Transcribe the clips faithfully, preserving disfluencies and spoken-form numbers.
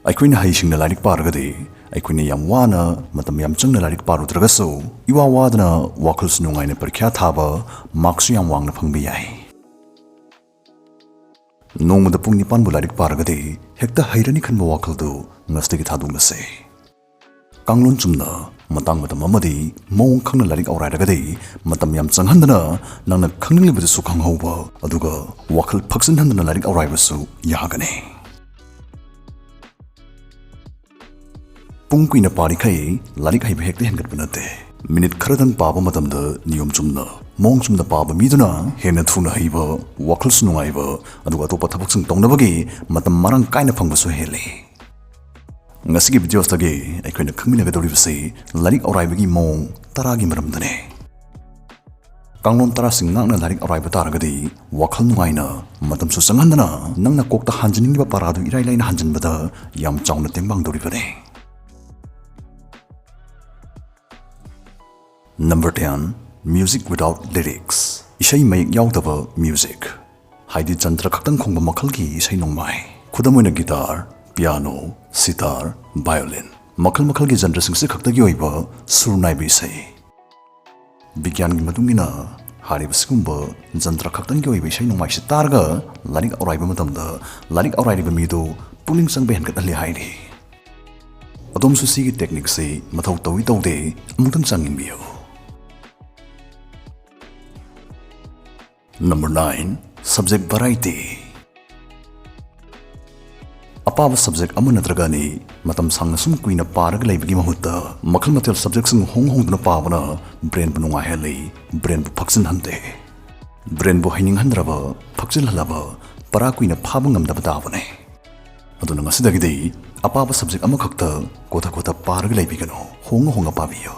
ꯑꯩꯈꯣꯏꯅ ꯍꯩꯁꯤꯡꯅ ꯂꯥꯏꯔꯤꯛ ꯄꯥꯔꯒꯗꯤ ꯑꯩꯈꯣꯏꯅ ꯌꯥꯝ ꯋꯥꯅ, ꯃꯇꯝ ꯌꯥꯝ ꯆꯪꯅ ꯂꯥꯏꯔꯤꯛ ꯄꯥꯔꯨꯗ꯭ꯔꯒꯁꯨ, ꯏꯋꯥ ꯋꯥꯗꯅ, ꯋꯥꯈꯜꯁꯨ ꯅꯨꯡꯉꯥꯏꯅ ꯄꯔꯤꯈ꯭ꯌꯥ ꯊꯥꯕ, ꯃꯥꯔꯛꯁꯨ ꯌꯥꯝ ꯋꯥꯡꯅ ꯐꯪꯕ ꯌꯥꯏ꯫ ꯅꯣꯡꯃꯗ ꯄꯨꯡ ꯅꯤꯄꯥꯟꯕꯨ ꯂꯥꯏꯔꯤꯛ ꯄꯥꯔꯒꯗꯤ ꯍꯦꯛꯇ ꯍꯩꯔꯅꯤ ꯈꯟꯕ ꯋꯥꯈꯜꯗꯨ ꯉꯁꯤꯗꯒꯤ ꯊꯥꯗꯣꯛꯂꯁꯦ꯫ ꯀꯥꯡꯂꯣꯟ ꯆꯨꯝꯅ, ꯃꯇꯥꯡ ꯃꯇꯝ ꯑꯃꯗꯤ ꯃꯑꯣꯡ ꯈꯪꯅ ꯂꯥꯏꯔꯤꯛ ꯑꯧꯔꯥꯏꯔꯒꯗꯤ ꯃꯇꯝ ꯌꯥꯝ ꯆꯪꯍꯟꯗꯅ ꯅꯪꯅ ꯈꯪꯅꯤꯡꯂꯤꯕꯗꯨꯁꯨ ꯈꯪꯍꯧꯕ, ꯑꯗꯨꯒ ꯋꯥꯈꯜ ꯐꯛꯆꯤꯟꯍꯟꯗꯅ ꯂꯥꯏꯔꯤꯛ ꯑꯧꯔꯥꯏꯕꯁꯨ ꯌꯥꯒꯅꯤ꯫ ꯄꯨꯡ ꯀꯨꯏꯅ ꯄꯥꯔꯤꯈꯩ ꯂꯥꯏꯔꯤꯛ ꯍꯩꯕ ꯍꯦꯛꯇ ꯍꯦꯟꯒꯠꯄ ꯅꯠꯇꯦ꯫ ꯃꯤꯅꯤꯠ ꯈꯔꯗꯪ ꯄꯥꯕ ꯃꯇꯝꯗ ꯅꯤꯌꯣꯝ ꯆꯨꯝꯅ, ꯃꯑꯣꯡ ꯆꯨꯝꯅ ꯄꯥꯕ ꯃꯤꯗꯨꯅ ꯍꯦꯟꯅ ꯊꯨꯅ ꯍꯩꯕ, ꯋꯥꯈꯜꯁꯨ ꯅꯨꯡꯉꯥꯏꯕ, ꯑꯗꯨꯒ ꯑꯇꯣꯞꯄ ꯊꯕꯛꯁꯤꯡ ꯇꯧꯅꯕꯒꯤ ꯃꯇꯝ ꯃꯔꯥꯡ ꯀꯥꯏꯅ ꯐꯪꯕꯁꯨ ꯍꯦꯜꯂꯤ꯫ ꯉꯁꯤꯒꯤ ꯚꯤꯗꯤꯑꯣꯁꯤꯗꯒꯤ ꯑꯩꯈꯣꯏꯅ ꯈꯪꯃꯤꯟꯅꯒꯗꯧꯔꯤꯕꯁꯤ ꯂꯥꯏꯔꯤꯛ ꯑꯧꯔꯥꯏꯕꯒꯤ ꯃꯑꯣꯡ ꯇꯔꯥꯒꯤ ꯃꯔꯝꯗꯅꯤ꯫ ꯀꯥꯡꯂꯣꯟ ꯇꯔꯥꯁꯤꯡ ꯉꯥꯛꯅ ꯂꯥꯏꯔꯤꯛ ꯑꯧꯔꯥꯏꯕ ꯇꯥꯔꯒꯗꯤ ꯋꯥꯈꯜ ꯅꯨꯡꯉꯥꯏꯅ, ꯃꯇꯝꯁꯨ ꯆꯪꯍꯟꯗꯅ ꯅꯪꯅ ꯀꯣꯛꯇ ꯍꯥꯟꯖꯅꯤꯡꯂꯤꯕ ꯄꯔꯥꯗꯨ ꯏꯔꯥꯏ ꯂꯥꯏꯅ ꯍꯥꯟꯖꯟꯕꯗ ꯌꯥꯝ ꯆꯥꯎꯅ ꯇꯦꯡꯕꯥꯡꯗꯧꯔꯤꯕꯅꯤ꯫ Number ten, music without lyrics. ꯏꯁꯩ ꯃꯌꯦꯛ ꯌꯥꯎꯗꯕ ꯃ꯭ꯌꯨꯖꯤꯛ, ꯍꯥꯏꯗꯤ ꯖꯟꯇ꯭ꯔ ꯈꯛꯇꯪ ꯈꯣꯡꯕ ꯃꯈꯜꯒꯤ ꯏꯁꯩ ꯅꯣꯡꯃꯥꯏ, ꯈꯨꯗꯝ ꯑꯣꯏꯅ ꯒꯤꯇꯥꯔ, ꯄꯤꯌꯥꯅꯣ, ꯁꯤꯇꯥꯔ, ꯚꯥꯏꯑꯣꯂꯤꯟ, ꯃꯈꯜ ꯃꯈꯜꯒꯤ ꯖꯟꯇ꯭ꯔꯁꯤꯡꯁꯤ ꯈꯛꯇꯒꯤ ꯑꯣꯏꯕ ꯁꯨꯔ ꯅꯥꯏꯕ ꯏꯁꯩ꯫ ꯕꯤꯒ꯭ꯌꯥꯟꯒꯤ ꯃꯇꯨꯡ ꯏꯟꯅ ꯍꯥꯏꯔꯤꯕ ꯁꯤꯒꯨꯝꯕ ꯖꯟꯇ꯭ꯔ ꯈꯛꯇꯪꯒꯤ ꯑꯣꯏꯕ ꯏꯁꯩ ꯅꯣꯡꯃꯥꯏꯁꯤ ꯇꯥꯔꯒ ꯂꯥꯏꯔꯤꯛ ꯑꯧꯔꯥꯏꯕ ꯃꯇꯝꯗ ꯂꯥꯏꯔꯤꯛ ꯑꯧꯔꯥꯏꯔꯤꯕ ꯃꯤꯗꯨ ꯄꯨꯛꯅꯤꯡ ꯆꯪꯕ ꯍꯦꯟꯒꯠꯍꯜꯂꯤ ꯍꯥꯏꯔꯤ꯫ ꯑꯗꯣꯝꯁꯨ ꯁꯤꯒꯤ ꯇꯦꯛꯅꯤꯛꯁꯤ ꯃꯊꯧ ꯇꯧꯏ ꯇꯧꯗꯦ ꯑꯃꯨꯛꯇꯪ ꯆꯥꯡꯌꯦꯡꯕꯤꯌꯨ꯫ Number nine, subject variety. ꯑꯄꯥꯕ ꯁꯕꯖꯦꯛ ꯑꯃ ꯅꯠꯇ꯭ꯔꯒ ꯑꯅꯤ ꯃꯇꯝ ꯁꯥꯡꯅ ꯁꯨꯝ ꯀꯨꯏꯅ ꯄꯥꯔꯒ ꯂꯩꯕꯒꯤ ꯃꯍꯨꯠꯇ ꯃꯈꯜ ꯃꯊꯦꯜ ꯁꯕꯖꯦꯛꯁꯤꯡ ꯍꯣꯡ ꯍꯣꯡꯗꯨꯅ ꯄꯥꯕꯅ ꯕ꯭ꯔꯦꯟꯕꯨ ꯅꯨꯡꯉꯥꯏꯍꯜꯂꯤ, ꯕ꯭ꯔꯦꯟꯕꯨ ꯐꯛꯆꯤꯟꯍꯟꯗꯦ꯫ ꯕ꯭ꯔꯦꯟꯕꯨ ꯍꯩꯅꯤꯡꯍꯟꯗ꯭ꯔꯕ, ꯐꯛꯆꯤꯜꯍꯜꯂꯕ ꯄꯔꯥ ꯀꯨꯏꯅ ꯐꯥꯕ ꯉꯝꯗꯕ ꯇꯥꯕꯅꯤ꯫ ꯑꯗꯨꯅ ꯉꯁꯤꯗꯒꯤꯗꯤ ꯑꯄꯥꯕ ꯁꯕꯖꯦꯛ ꯑꯃꯈꯛꯇ ꯀꯣꯊ ꯀꯣꯊ ꯄꯥꯔꯒ ꯂꯩꯕꯤꯒꯅꯨ, ꯍꯣꯡꯉ ꯍꯣꯡꯉ ꯄꯥꯕꯤꯌꯨ꯫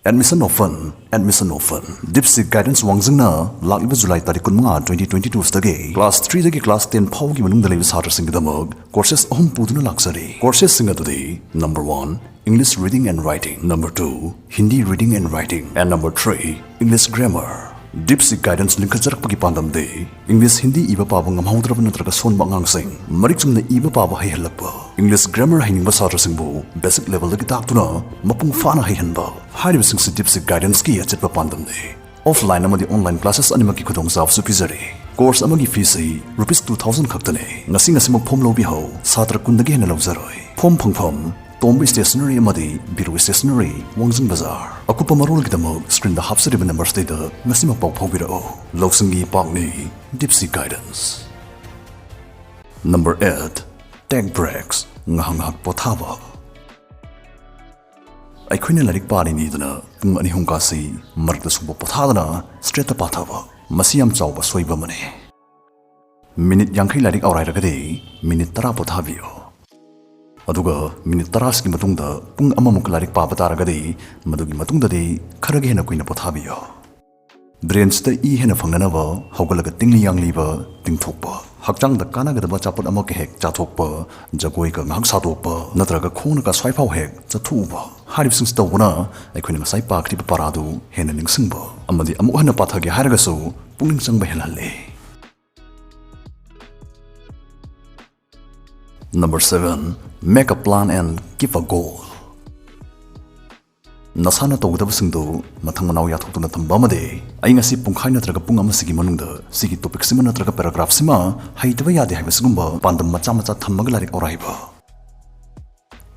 Admission open, admission open. ꯗꯤꯞꯁꯤꯛ ꯒꯥꯏꯗꯦꯟꯁ ꯋꯥꯡꯖꯤꯡꯅ ꯂꯥꯛꯂꯤꯕ ꯖꯨꯂꯥꯏ ꯇꯥꯔꯤꯛ ꯀꯨꯟꯃꯉꯥ, twenty twenty two ꯁꯤꯗꯒꯤ class three ꯗꯒꯤ class ten ꯐꯥꯎꯕꯒꯤ ꯃꯅꯨꯡꯗ ꯂꯩꯕ ꯁꯥꯇ꯭ꯔꯁꯤꯡꯒꯤꯗꯃꯛ courses ꯑꯍꯨꯝ ꯄꯨꯗꯨꯅ ꯂꯥꯛꯆꯔꯤ꯫ Courses ꯁꯤꯡ ꯑꯗꯨꯗꯤ, number one, English reading and writing, number two, Hindi reading and writing, and number three, English grammar꯫ DeepSeek Guidance ꯂꯤꯡꯈꯠꯆꯔꯛꯄꯒꯤ ꯄꯥꯟꯗꯝꯗꯤ English, Hindi ꯏꯕ ꯄꯥꯕ ꯉꯝꯍꯧꯗ꯭ꯔꯕ ꯅꯠꯇ꯭ꯔꯒ ꯁꯣꯟꯕ ꯑꯉꯥꯡꯁꯤꯡ ꯃꯔꯤꯛ ꯆꯨꯝꯅ ꯏꯕ ꯄꯥꯕ ꯍꯩꯍꯜꯂꯛꯄ, English grammar ꯍꯩꯅꯤꯡꯕ ꯁꯥꯇ꯭ꯔꯁꯤꯡꯕꯨ basic levelꯗꯒꯤ ꯇꯥꯛꯇꯨꯅ ꯃꯄꯨꯡ ꯐꯥꯅ ꯍꯩꯍꯟꯕ ꯍꯥꯏꯔꯤꯕꯁꯤꯡꯁꯤ DeepSeek Guidanceꯀꯤ ꯑꯆꯦꯠꯄ ꯄꯥꯟꯗꯝꯅꯤ꯫ Offline ꯑꯃꯗꯤ online classes ꯑꯅꯤꯃꯛꯀꯤ ꯈꯨꯗꯣꯡꯆꯥꯕꯁꯨ ꯄꯤꯖꯔꯤ꯫ Course ꯑꯃꯒꯤ feeꯁꯤ rupees two thousand ꯈꯛꯇꯅꯤ꯫ ꯉꯁꯤ ꯉꯁꯤꯃꯛ form ꯂꯧꯕꯤꯍꯧ꯫ ꯁꯥꯇ꯭ꯔ ꯀꯨꯟꯗꯒꯤ ꯍꯦꯟꯅ ꯂꯧꯖꯔꯣꯏ꯫ Form ꯐꯪꯐꯝ: ꯇꯣꯝꯕ Stationery ꯑꯃꯗꯤ ꯕꯤꯔꯨ Stationery, ꯋꯥꯡꯖꯤꯡ ꯕꯖꯥꯔ꯫ ꯑꯀꯨꯞꯄ ꯃꯔꯣꯜꯒꯤꯗꯃꯛ screenꯗ ꯍꯥꯞꯆꯔꯤꯕ numberꯁꯤꯗ ꯉꯁꯤꯃꯛ ꯄꯥꯎ ꯐꯥꯎꯕꯤꯔꯛꯎ꯫ ꯂꯧꯁꯤꯡꯒꯤ ꯏꯄꯥꯛꯅꯤ DeepSeek Guidance꯫ Number eight, take breaks, ꯉꯥꯏꯍꯥꯛ ꯉꯥꯏꯍꯥꯛ ꯄꯣꯊꯥꯕ꯫ ꯑꯩꯈꯣꯏꯅ ꯂꯥꯏꯔꯤꯛ ꯄꯥꯔꯤꯅꯤꯗꯅ ꯄꯨꯡ ꯑꯅꯤ ꯑꯍꯨꯝ ꯀꯥꯁꯤ ꯃꯔꯛꯇ ꯁꯨꯡꯄꯣ ꯄꯣꯊꯥꯗꯅ straightꯇ ꯄꯥꯊꯕ, ꯃꯁꯤ ꯌꯥꯝ ꯆꯥꯎꯕ ꯑꯁꯣꯏꯕ ꯑꯃꯅꯤ꯫ Minute ꯌꯥꯡꯈꯩ ꯂꯥꯏꯔꯤꯛ ꯑꯧꯔꯥꯏꯔꯒꯗꯤ minute ꯇꯔꯥ ꯄꯣꯊꯥꯕꯤꯌꯨ꯫ ꯑꯗꯨꯒ minute ꯇꯔꯥꯁꯤꯒꯤ ꯃꯇꯨꯡꯗ ꯄꯨꯡ ꯑꯃꯃꯨꯛ ꯂꯥꯏꯔꯤꯛ ꯄꯥꯕ ꯇꯥꯔꯒꯗꯤ ꯃꯗꯨꯒꯤ ꯃꯇꯨꯡꯗꯗꯤ ꯈꯔꯒ ꯍꯦꯟꯅ ꯀꯨꯏꯅ ꯄꯣꯊꯥꯕꯤꯌꯨ꯫ Brainꯁꯤꯗ ꯏ ꯍꯦꯟꯅ ꯐꯪꯅꯅꯕ ꯍꯧꯒꯠꯂꯒ ꯇꯤꯡꯂꯤ ꯌꯥꯡꯂꯤꯕ, ꯇꯤꯡꯊꯣꯛꯄ, ꯍꯛꯆꯥꯡꯗ ꯀꯥꯟꯅꯒꯗꯕ ꯑꯆꯥꯄꯣꯠ ꯑꯃꯛꯀ ꯍꯦꯛ ꯆꯥꯊꯣꯛꯄ, ꯖꯒꯣꯏꯒ ꯉꯥꯏꯍꯥꯛ ꯁꯥꯗꯣꯛꯄ, ꯅꯠꯇ꯭ꯔꯒ ꯈꯣꯡꯅ ꯀꯁ꯭ꯋꯥꯏꯐꯥꯎ ꯍꯦꯛ ꯆꯠꯊꯣꯛꯎꯕ ꯍꯥꯏꯔꯤꯕꯁꯤꯡꯁꯤ ꯇꯧꯕꯅ ꯑꯩꯈꯣꯏꯅ ꯉꯁꯥꯏ ꯄꯥꯈ꯭ꯔꯤꯕ ꯄꯥꯔꯥꯗꯨ ꯍꯦꯟꯅ ꯅꯤꯡꯁꯤꯡꯕ ꯑꯃꯗꯤ ꯑꯃꯨꯛ ꯍꯟꯅ ꯄꯥꯊꯒꯦ ꯍꯥꯏꯔꯒꯁꯨ ꯄꯨꯛꯅꯤꯡ ꯆꯪꯕ ꯍꯦꯜꯍꯜꯂꯤ꯫ Number seven, make a plan and keep a goal. ꯅꯁꯥꯅ ꯇꯧꯒꯗꯕꯁꯤꯡꯗꯨ ꯃꯊꯪ ꯃꯅꯥꯎ ꯌꯥꯊꯣꯛꯇꯨꯅ ꯊꯝꯕ ꯑꯃꯗꯤ "ꯑꯩ ꯉꯁꯤ ꯄꯨꯡꯈꯥꯏ ꯅꯠꯇ꯭ꯔꯒ ꯄꯨꯡ ꯑꯃꯁꯤꯒꯤ ꯃꯅꯨꯡꯗ ꯁꯤꯒꯤ topicꯁꯤꯃ ꯅꯠꯇ꯭ꯔꯒ paragraphꯁꯤꯃ ꯍꯩꯇꯕ ꯌꯥꯗꯦ" ꯍꯥꯏꯕꯁꯤꯒꯨꯝꯕ ꯄꯥꯟꯗꯝ ꯃꯆꯥ ꯃꯆꯥ ꯊꯝꯃꯒ ꯂꯥꯏꯔꯤꯛ ꯑꯧꯔꯥꯏꯕ꯫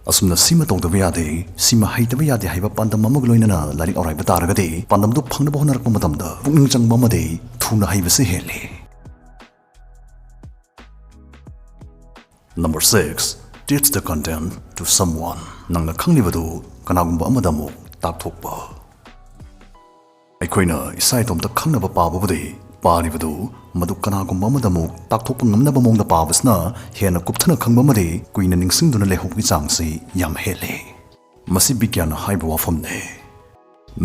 ꯑꯁꯨꯝꯅ ꯁꯤꯃ ꯇꯧꯗꯕ ꯌꯥꯗꯦ, ꯁꯤꯃ ꯍꯩꯇꯕ ꯌꯥꯗꯦ ꯍꯥꯏꯕ ꯄꯥꯟꯗꯝ ꯑꯃꯒ ꯂꯣꯏꯅꯅ ꯂꯥꯏꯔꯤꯛ ꯑꯧꯔꯥꯏꯕ ꯇꯥꯔꯒꯗꯤ ꯄꯥꯟꯗꯝꯗꯨ ꯐꯪꯅꯕ ꯍꯣꯠꯅꯔꯛꯄ ꯃꯇꯝꯗ ꯄꯨꯛꯅꯤꯡ ꯆꯪꯕ ꯑꯃꯗꯤ ꯊꯨꯅ ꯍꯩꯕꯁꯤ ꯍꯦꯜꯂꯤ꯫ Number six, teach the content to someone. ꯅꯪꯅ ꯈꯪꯂꯤꯕꯗꯨ ꯀꯅꯥꯒꯨꯝꯕ ꯑꯃꯗ ꯑꯃꯨꯛ ꯇꯥꯛꯊꯣꯛꯄ꯫ ꯑꯩꯈꯣꯏꯅ ꯏꯁꯥ ꯏꯇꯣꯝꯇ ꯈꯪꯅꯕ ꯄꯥꯕꯕꯨꯗꯤ ꯄꯥꯔꯤꯕꯗꯨ ꯃꯗꯨ ꯀꯅꯥꯒꯨꯝꯕ ꯑꯃꯗ ꯑꯃꯨꯛ ꯇꯥꯛꯊꯣꯛꯄ ꯉꯝꯅꯕ ꯃꯑꯣꯡꯗ ꯄꯥꯕꯁꯤꯅ ꯍꯦꯟꯅ ꯀꯨꯞꯊꯅ ꯈꯪꯕ ꯑꯃꯗꯤ ꯀꯨꯏꯅ ꯅꯤꯡꯁꯤꯡꯗꯨꯅ ꯂꯩꯍꯧꯕꯒꯤ ꯆꯥꯡꯁꯤ ꯌꯥꯝ ꯍꯦꯜꯂꯤ꯫ ꯃꯁꯤ ꯕꯤꯒ꯭ꯌꯥꯟꯅ ꯍꯥꯏꯕ ꯋꯥꯐꯝꯅꯤ꯫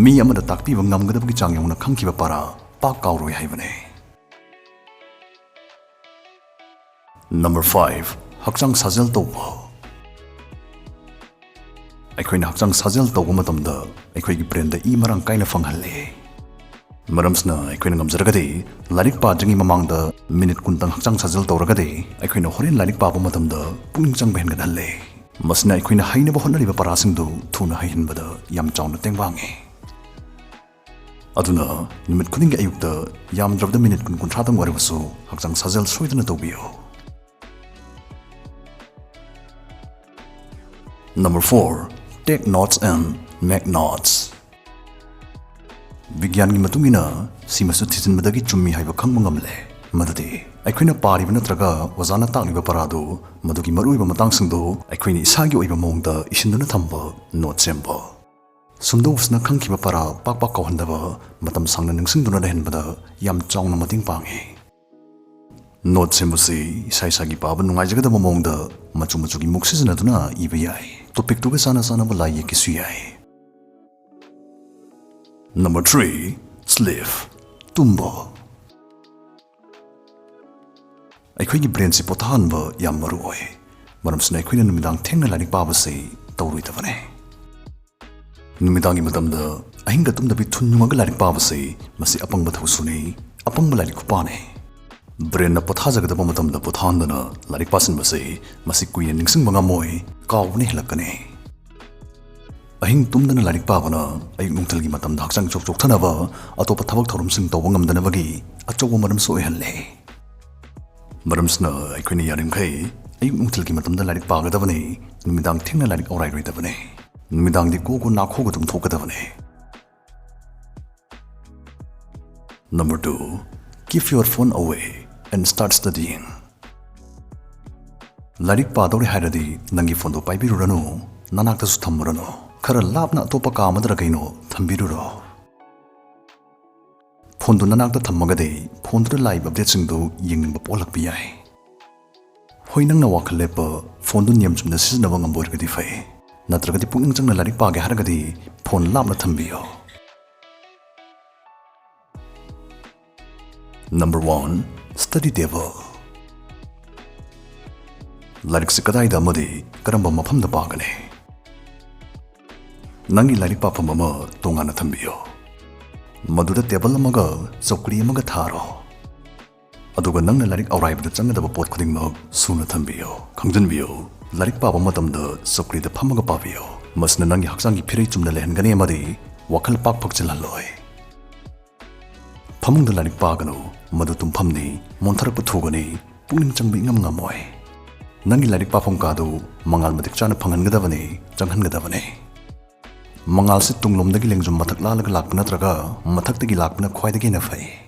ꯃꯤ ꯑꯃꯗ ꯇꯥꯛꯄꯤꯕ ꯉꯝꯒꯗꯕꯒꯤ ꯆꯥꯡ ꯌꯧꯅ ꯈꯪꯈꯤꯕ ꯄꯥꯔꯥ ꯄꯥꯛ ꯀꯥꯎꯔꯣꯏ ꯍꯥꯏꯕꯅꯤ꯫ Number five, ꯍꯛꯆꯥꯡ ꯁꯥꯖꯦꯜ ꯇꯧꯕ꯫ ꯑꯩꯈꯣꯏꯅ ꯍꯛꯆꯥꯡ ꯁꯥꯖꯦꯜ ꯇꯧꯕ ꯃꯇꯝꯗ ꯑꯩꯈꯣꯏꯒꯤ brainꯗ ꯏ ꯃꯔꯥꯡ ꯀꯥꯏꯅ ꯐꯪꯍꯜꯂꯤ꯫ ꯃꯔꯝꯁꯤꯅ ꯑꯩꯈꯣꯏꯅ ꯉꯝꯖꯔꯒꯗꯤ ꯂꯥꯏꯔꯤꯛ ꯄꯥꯗ꯭ꯔꯤꯉꯩ ꯃꯃꯥꯡꯗ ꯃꯤꯅꯤꯠ ꯀꯨꯟꯇꯪ ꯍꯛꯆꯥꯡ ꯁꯥꯖꯦꯜ ꯇꯧꯔꯒꯗꯤ ꯑꯩꯈꯣꯏꯅ ꯍꯣꯔꯦꯟ ꯂꯥꯏꯔꯤꯛ ꯄꯥꯕ ꯃꯇꯝꯗ ꯄꯨꯛꯅꯤꯡ ꯆꯪꯕ ꯍꯦꯟꯒꯠꯍꯜꯂꯦ꯫ ꯃꯁꯤꯅ ꯑꯩꯈꯣꯏꯅ ꯍꯩꯅꯕ ꯍꯣꯠꯅꯔꯤꯕ ꯄꯔꯥꯁꯤꯡꯗꯨ ꯊꯨꯅ ꯍꯩꯍꯟꯕꯗ ꯌꯥꯝ ꯆꯥꯎꯅ ꯇꯦꯡꯕꯥꯡꯉꯤ꯫ ꯑꯗꯨꯅ ꯅꯨꯃꯤꯠ ꯈꯨꯗꯤꯡꯒꯤ ꯑꯌꯨꯛꯇ ꯌꯥꯝꯗ꯭ꯔꯕꯗ ꯃꯤꯅꯤꯠ ꯀꯨꯟ ꯀꯨꯟꯊ꯭ꯔꯥꯗꯪ ꯑꯣꯏꯔꯕꯁꯨ ꯍꯛꯆꯥꯡ ꯁꯥꯖꯦꯜ ꯁꯣꯏꯗꯅ ꯇꯧꯕꯤꯌꯨ꯫ Number four, take notes and make notes. ꯕꯤꯒ꯭ꯌꯥꯟꯒꯤ ꯃꯇꯨꯡ ꯏꯟꯅ ꯁꯤꯃꯁꯨ ꯊꯤꯖꯤꯟꯕꯗꯒꯤ ꯆꯨꯝꯃꯤ ꯍꯥꯏꯕ ꯈꯪꯕ ꯉꯝꯂꯦ꯫ ꯃꯗꯨꯗꯤ ꯑꯩꯈꯣꯏꯅ ꯄꯥꯔꯤꯕ ꯅꯠꯇ꯭ꯔꯒ ꯑꯣꯖꯥꯅ ꯇꯥꯛꯂꯤꯕ ꯄꯔꯥꯗꯨ ꯃꯗꯨꯒꯤ ꯃꯔꯨꯑꯣꯏꯕ ꯃꯇꯥꯡꯁꯤꯡꯗꯨ ꯑꯩꯈꯣꯏꯅ ꯏꯁꯥꯒꯤ ꯑꯣꯏꯕ ꯃꯑꯣꯡꯗ ꯏꯁꯤꯟꯗꯨꯅ ꯊꯝꯕ ꯅꯣꯠ ꯁꯦꯝꯕ꯫ ꯁꯨꯝꯗꯧꯕꯁꯤꯅ ꯈꯪꯈꯤꯕ ꯄꯔꯥ ꯄꯥꯛ ꯄꯥꯛ ꯀꯥꯎꯍꯟꯗꯕ, ꯃꯇꯝ ꯁꯥꯡꯅ ꯅꯤꯡꯁꯤꯡꯗꯨꯅ ꯂꯩꯍꯟꯕꯗ ꯌꯥꯝ ꯆꯥꯎꯅ ꯃꯇꯦꯡ ꯄꯥꯡꯉꯤ꯫ ꯅꯣꯠ ꯁꯦꯝꯕꯁꯤ ꯏꯁꯥ ꯏꯁꯥꯒꯤ ꯄꯥꯕ ꯅꯨꯡꯉꯥꯏꯖꯒꯗꯕ ꯃꯑꯣꯡꯗ ꯃꯆꯨ ꯃꯆꯨꯒꯤ ꯃꯨꯛ ꯁꯤꯖꯤꯟꯅꯗꯨꯅ ꯏꯕ ꯌꯥꯏ꯫ ꯇꯣꯄꯤꯛꯇꯨꯒ ꯆꯥꯟꯅ ꯆꯥꯟꯅꯕ ꯂꯥꯏ ꯌꯦꯛꯀꯦꯁꯨ ꯌꯥꯏ꯫ Number three, sleep. ꯇꯨꯝꯕ꯫ ꯑꯩꯈꯣꯏꯒꯤ ꯕ꯭ꯔꯦꯟꯁꯤ ꯄꯣꯊꯥꯍꯟꯕ ꯌꯥꯝ ꯃꯔꯨ ꯑꯣꯏ꯫ ꯃꯔꯝꯁꯤꯅ ꯑꯩꯈꯣꯏꯅ ꯅꯨꯃꯤꯗꯥꯡ ꯊꯦꯡꯅ ꯂꯥꯏꯔꯤꯛ ꯄꯥꯕꯁꯤ ꯇꯧꯔꯣꯏꯗꯕꯅꯤ꯫ ꯅꯨꯃꯤꯗꯥꯡꯒꯤ ꯃꯇꯝꯗ ꯑꯍꯤꯡꯒ ꯇꯨꯝꯗꯕꯤ ꯊꯨꯟ ꯌꯨꯡꯉꯒ ꯂꯥꯏꯔꯤꯛ ꯄꯥꯕꯁꯤ ꯃꯁꯤ ꯑꯄꯪꯕ ꯊꯧꯁꯨꯅꯤ, ꯑꯄꯪꯕ ꯂꯥꯏꯔꯤꯛ ꯈꯨꯄꯥꯅꯤ꯫ ꯕ꯭ꯔꯦꯟꯅ ꯄꯣꯊꯥꯖꯒꯗꯕ ꯃꯇꯝꯗ ꯄꯣꯊꯥꯍꯟꯗꯅ ꯂꯥꯏꯔꯤꯛ ꯄꯥꯁꯤꯟꯕꯁꯤ ꯃꯁꯤ ꯀꯨꯏꯅ ꯅꯤꯡꯁꯤꯡꯕ ꯉꯝꯃꯣꯏ, ꯀꯥꯎꯕꯅ ꯍꯦꯜꯂꯛꯀꯅꯤ꯫ ꯑꯍꯤꯡ ꯇꯨꯝꯗꯅ ꯂꯥꯏꯔꯤꯛ ꯄꯥꯕꯅ ꯑꯌꯨꯛ ꯅꯨꯡꯊꯤꯜꯒꯤ ꯃꯇꯝꯗ ꯍꯛꯆꯥꯡ ꯆꯣꯛ ꯆꯣꯛꯊꯅꯕ, ꯑꯇꯣꯞꯄ ꯊꯕꯛ ꯊꯧꯔꯝꯁꯤꯡ ꯇꯧꯕ ꯉꯝꯗꯅꯕꯒꯤ ꯑꯆꯧꯕ ꯃꯔꯝꯁꯨ ꯑꯣꯏꯍꯜꯂꯦ꯫ ꯃꯔꯝꯁꯤꯅ ꯑꯩꯈꯣꯏꯅ ꯌꯥꯔꯤꯃꯈꯩ ꯑꯌꯨꯛ ꯅꯨꯡꯊꯤꯜꯒꯤ ꯃꯇꯝꯗ ꯂꯥꯏꯔꯤꯛ ꯄꯥꯒꯗꯕꯅꯤ, ꯅꯨꯃꯤꯗꯥꯡ ꯊꯦꯡꯅ ꯂꯥꯏꯔꯤꯛ ꯑꯣꯔꯥꯏꯔꯣꯏꯗꯕꯅꯤ꯫ ꯅꯨꯃꯤꯗꯥꯡꯗꯤ ꯀꯣ ꯀꯣ ꯅꯥꯈꯣꯛꯑꯒ ꯇꯨꯝꯊꯣꯛꯀꯗꯕꯅꯤ꯫ Number two, keep your phone away and start studying. ꯂꯥꯏꯔꯤꯛ ꯄꯥꯗꯧꯔꯦ ꯍꯥꯏꯔꯗꯤ ꯅꯪꯒꯤ ꯐꯣꯟꯗꯣ ꯄꯥꯏꯕꯤꯔꯨꯔꯅꯨ, ꯅꯅꯥꯛꯇꯁꯨ ꯊꯝꯃꯨꯔꯅꯨ꯫ ꯈꯔ ꯂꯥꯞꯅ ꯑꯇꯣꯞꯄ ꯀꯥ ꯑꯃꯗꯔ ꯀꯩꯅꯣ ꯊꯝꯕꯤꯔꯨꯔꯣ꯫ ꯐꯣꯟꯗꯨ ꯅꯅꯥꯛꯇ ꯊꯝꯃꯒꯗꯤ ꯐꯣꯟꯗꯨꯗ ꯂꯥꯛꯏꯕ ꯑꯞꯗꯦꯠꯁꯤꯡꯗꯨ ꯌꯦꯡꯅꯤꯡꯕ ꯄꯣꯛꯂꯛꯄ ꯌꯥꯏ꯫ ꯍꯣꯏ, ꯅꯪꯅ ꯋꯥꯈꯜ ꯂꯦꯞꯄ ꯐꯣꯟꯗꯨ ꯅꯤꯌꯝ ꯆꯨꯝꯅ ꯁꯤꯖꯤꯟꯅꯕ ꯉꯝꯕ ꯑꯣꯏꯔꯒꯗꯤ ꯐꯩ, ꯅꯠꯇ꯭ꯔꯒꯗꯤ ꯄꯨꯛꯅꯤꯡ ꯆꯪꯅ ꯂꯥꯏꯔꯤꯛ ꯄꯥꯒꯦ ꯍꯥꯏꯔꯒꯗꯤ ꯐꯣꯟ ꯂꯥꯞꯅ ꯊꯝꯕꯤꯌꯨ꯫ Number one, study table. ꯂꯥꯏꯔꯤꯛꯁꯤ ꯀꯗꯥꯏꯗ ꯑꯃꯗꯤ ꯀꯔꯝꯕ ꯃꯐꯝꯗ ꯄꯥꯒꯅꯤ? ꯅꯪꯒꯤ ꯂꯥꯏꯔꯤꯛ ꯄꯥꯐꯝ ꯑꯃ ꯇꯣꯉꯥꯟꯅ ꯊꯝꯕꯤꯌꯨ꯫ ꯃꯗꯨꯗ ꯇꯦꯕꯜ ꯑꯃꯒ ꯆꯧꯀ꯭ꯔꯤ ꯑꯃꯒ ꯊꯥꯔꯣ꯫ ꯑꯗꯨꯒ ꯅꯪꯅ ꯂꯥꯏꯔꯤꯛ ꯑꯧꯔꯥꯏꯕꯗ ꯆꯪꯒꯗꯕ ꯄꯣꯠ ꯈꯨꯗꯤꯡꯃꯛ ꯁꯨꯅ ꯊꯝꯕꯤꯌꯨ꯫ ꯈꯪꯖꯤꯟꯕꯤꯌꯨ, ꯂꯥꯏꯔꯤꯛ ꯄꯥꯕ ꯃꯇꯝꯗ ꯆꯧꯀ꯭ꯔꯤꯗ ꯐꯝꯃꯒ ꯄꯥꯕꯤꯌꯨ꯫ ꯃꯁꯤꯅ ꯅꯪꯒꯤ ꯍꯛꯆꯥꯡꯒꯤ ꯐꯤꯔꯩ ꯆꯨꯝꯅ ꯂꯩꯍꯟꯒꯅꯤ ꯑꯃꯗꯤ ꯋꯥꯈꯜ ꯄꯥꯛ ꯐꯛꯆꯤꯜꯍꯜꯂꯣꯏ꯫ ꯐꯃꯨꯡꯗ ꯂꯥꯏꯔꯤꯛ ꯄꯥꯒꯅꯨ, ꯃꯗꯨ ꯇꯨꯝꯐꯝꯅꯤ, ꯃꯣꯟꯊꯔꯛꯄ ꯊꯨꯒꯅꯤ, ꯄꯨꯛꯅꯤꯡ ꯆꯪꯕ ꯏꯉꯝ ꯉꯝꯃꯣꯏ꯫ ꯅꯪꯒꯤ ꯂꯥꯏꯔꯤꯛ ꯄꯥꯐꯝ ꯀꯥꯗꯨ ꯃꯉꯥꯜ ꯃꯇꯤꯛ ꯆꯥꯅ ꯐꯪꯍꯟꯒꯗꯕꯅꯤ, ꯆꯪꯍꯟꯒꯗꯕꯅꯤ꯫ ꯃꯉꯥꯜꯁꯤ ꯇꯨꯡꯂꯣꯝꯗꯒꯤ ꯂꯦꯡꯖꯨꯝ ꯃꯊꯛ ꯂꯥꯜꯂꯒ ꯂꯥꯛꯄ ꯅꯠꯇ꯭ꯔꯒ ꯃꯊꯛꯇꯒꯤ ꯂꯥꯛꯄꯅ ꯈ꯭ꯋꯥꯏꯗꯒꯤ ꯍꯦꯟꯅ ꯐꯩ꯫